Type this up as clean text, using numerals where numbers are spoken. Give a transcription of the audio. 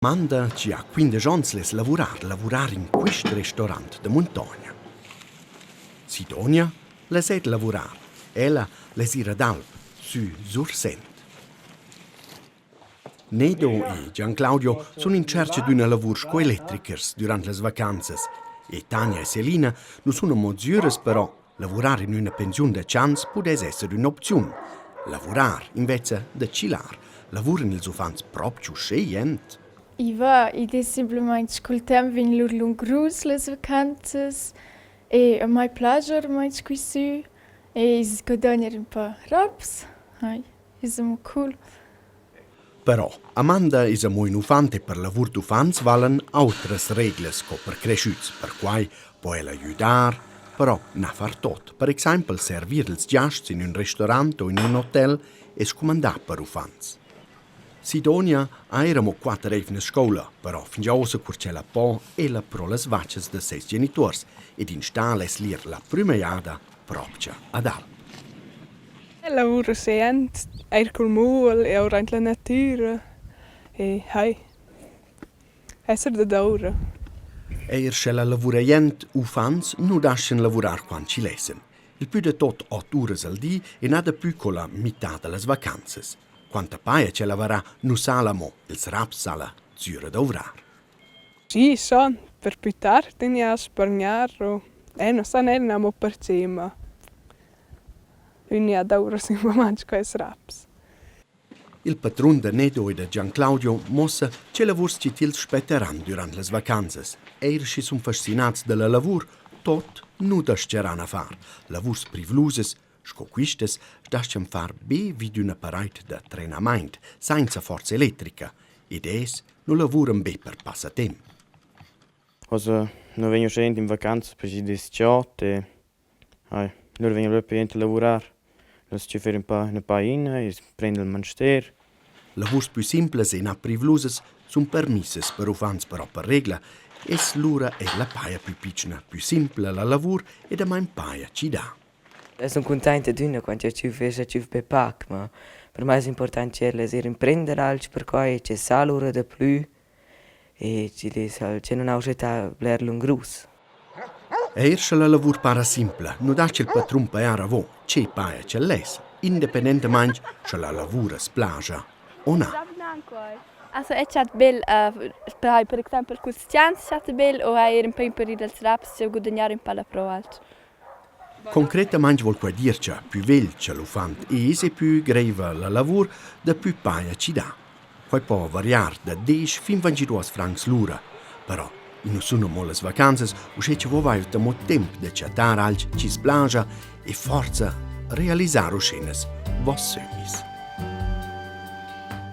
Amanda chi ha 15 ons less lavurar, lavurar in quist restorant da muntogna. Sidonia less eir lavurar. Ella less ir ad alp sü Sursent. Nedo e Gian Claudio sun in tschercha d'üna lavur sco electrichers dürant las vacanzas e Tanja e Selina nu sun amo sgüras però lavurar in üna pensiun da chans pudess esser ün'opziun. Lavurar invezza da chilar Lavuran ils uffants propcha uschè jent? I va, id es simplamaing cul temp vegn lur lungrus las vacanzas e a mai plascha ormai quissü e i's guadagnar ün pa raps. Hai, es amo cool. Però Amanda es amo ün uffant e per lavur d'uffants valan autras reglas co per creschüts. Perquai po ella güdar, però na far tot. Per exaimpel servir ils giasts in ün restorant o in ün hotel es scumandà per uffants. Sidonia ha eir amo quatter eivnas scoula, però fingià uossa cur ch'ella po ella pro las vachas da seis genituors ed in stà less l'ir la prüma jada propcha ad alp. El lavura sent, eir cul muvel e our aint la natüra e hai, esser dadoura. Eir sche la lavura jent uffants nu daschan lavurar quant chi lessan. Il pü da tot ot uras al di e na dapü co la mità da las vacanzas. Quanta paja ch'ella varà nu sa'la mo, ils raps sa'la züra dovrar. Sì, schon, per pü tard tegna a spargnar o eh, non sa neir amo perche, ma ün ha doura simplamaing quels raps. Il patrun da Nedo e da Gian Claudio muossa che lavurs chi tils spetteran dürant las vacanzas. Eir schi sun fascinats da la lavur, tot nu das-charan a far. Lavurs privlusas sco quistas das-chan far be vi d'üna paraid da trenamaint, sainza forza electrica. Ed es nu lavuran be per passatemp. Also, nu vegn uschè in vacanza perche dis chod e Hai, lura vegn el propi a lavurar. Nus ci fer ün pa üna paina e prender il manster. Lavurs pü simplas e na privlusas sun permissas per uffants, però per regla es lura eir la paja pü pitschna, pü simpla la lavur e damain paja chi dà. Eu sun cuntaint adüna quant ch'eu tschüf e scha tschüf be pac, ma per mai es important ch'el es eir imprender alch perquai e che sa lura daplü e chi'd es al che nun ha uschè bler lungrus. Eir scha la lavur para simpla, nu dà ch'il patrun pajar avo che paja ch'el less, independentamaing scha la lavur as plaja o na. Also eu chat bel per exaimpel culs tschans chatta bel o eir ün pa imperir dals raps e gudagnar ün pa lapro alch. Concretamaing voul quai dir cha pü vegl cha l'uffant es e pü greiva la lavur, dapü paja chi dà. Quai po variar da desch fin 22 francs l'ura. Però i nu sun amo las vacanzas, uschè cha vo vaivat amo temp da chattar alch chi's plaja e forsa realisar uschenas voss sömmis.